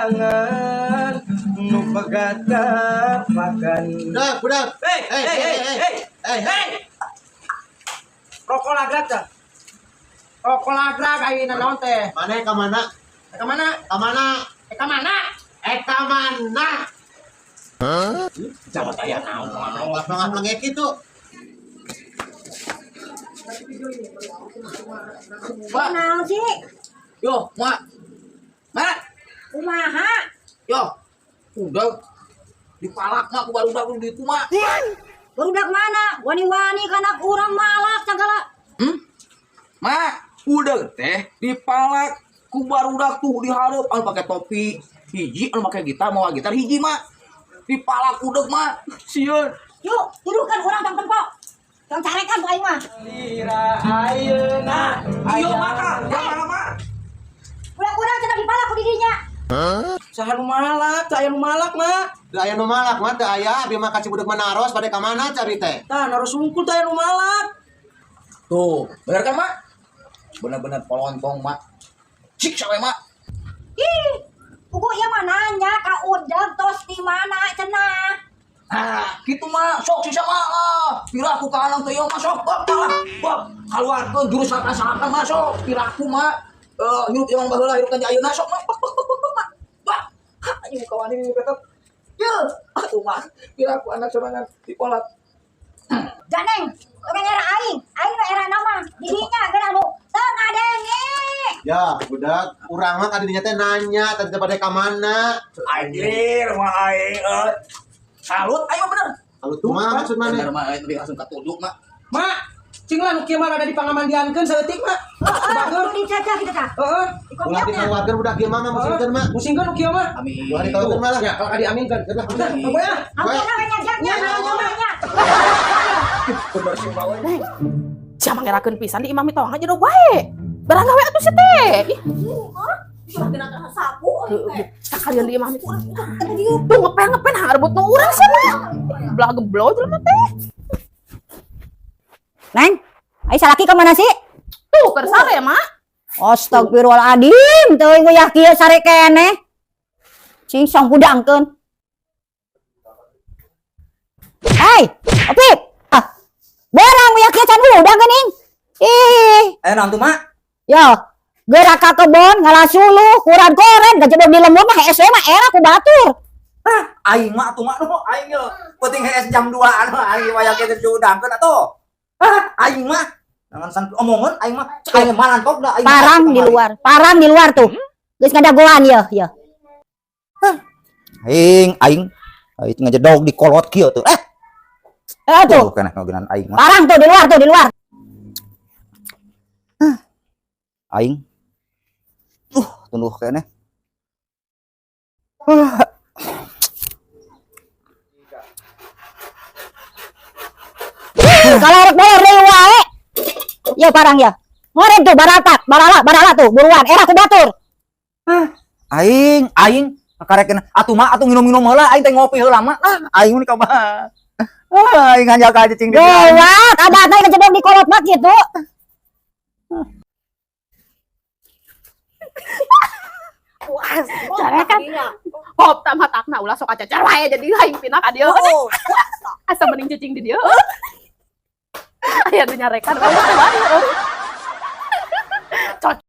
Bayangan nu pegat kapakan. Budak, budak. Hei, hei, hei, hei, hei, hei. Rokok lagrak tah. Rokok lagrak ayeuna naon teh? Mana ka mana? Ka mana? Ka mana? Ka mana? Ka mana? Jawa aya naon? Nggak kitu. Pak, Naon sih? Yo, Mak. Mak. Kumaha? Yo. Udah dipalak mak ku barudak di ditu mak. Barudak mana? Wani-wani kana urang malak sagala. Hmm? Mak, udah teh dipalak ku barudak tuh di hareup anu pake topi hiji, anu pake gitar, mawa gitar hiji mak. Dipalak udah mak. Sieun. Yuk, tuduhkan urang tong tempo. Tong carekan ku aing mah. Lira ayeuna. Ayo maka, jangan mak. Budak urang cenah dipalak ku didinya. Saha nu malak, teu aya nu malak, Mak. Teu aya nu malak mah teu aya, abi mah ka Cibudeg mah naros bade ka mana cari teh. Tah naros sungkul teu aya nu malak. Tuh, bener kan, Mak? Bener-bener polontong, Mak. Cik sawe, Mak. Ih, pugu ieu mah nanya ka udeg tos di mana cenah. Nah, gitu mah, sok sisa mah lah. Piraku ka alang teh mah sok, bab lah. Bab, kaluarkeun jurus salakan-salakan mah sok. Piraku mah hirup zaman baheula hirup kan ayeuna sok mah. Bak bak bak bak bak. Bak. Ha, anjing kawan ini betot. Ye, atuh mah. Piraku anak sorangan dipolak. Ganeng, orang era aing, aing mah era nama. Didinya geura nu teu ngadenge. Ya, budak, urang mah kadinya teh nanya tadi teh bade ka mana. Anjir, mah aing salut aing mah bener. Salut kumaha maksud maneh? Bener mah aing langsung katuduk mah. Mak, cing lah nu kieu mah rada dipangamandiankeun saeutik, Mak. Heeh, Bager. kudu dicacah kitu tah. Heeh. Ulah dikaluarkeun budak ieu mah musingkeun mah. Musingkeun nu kieu mah. Amin. Ulah dikaluarkeun mah lah. Ya, kalau diaminkeun. Lah, Udah, apa ya? Ampun we nya nya nya. Bener sih mah. Sia mangerakeun pisan di imah mitoha jero wae. Barang gawe atuh sia teh. Ih, sakalian di imah mitoha. Tuh ngepel-ngepel harebut nu urang sia mah. Belah geblo jelema teh. Neng, ai salaki ka mana sih? Tuh keur sare, Mak. Astagfirullahaladzim, teuing uyah kieu sare keneh. Cing song hudangkeun. Hei, Opik. Ah, barang uyah kieu can hudang geuning. Ih, Ayo naon tuh, Mak? yo, geura ka kebon ngalah suluh, kuran-koren, gajedog di lembur mah hese mah era ku batur. Hah, aing mah atuh mah nu aing ye. Penting hees jam 2 anu aing wayah kieu diudangkeun atuh. Hah, aing mah jangan sampai omongan aing mah aing marantok da aing. Parang di luar, parang di luar tuh. Geus ngadagoan ye, ye. Aing aing aing ngejedog di kolot kieu tuh. Eh tuh, Tuh keneh ngogenan aing mah. parang tuh di luar tuh di luar. Aing. Tunduh keneh. Kalau rek boleh deui wae. Ya parang ya. Ngoren tuh baratak, barala, barala tuh buruan era ku batur. Aing aing karekeun atuh mah atuh nginum-nginum heula aing teh ngopi heula mah. Ah, aing mah kumaha. Ah, aing hanjak aja cing di Gawat, adatna kejedog di kolot mah kitu. Puas. Carekan. Hop tak matakna ulah sok acacar wae jadi aing pindah ka dieu. Asa mending cicing di dieu. Aya nu nyarekan wae.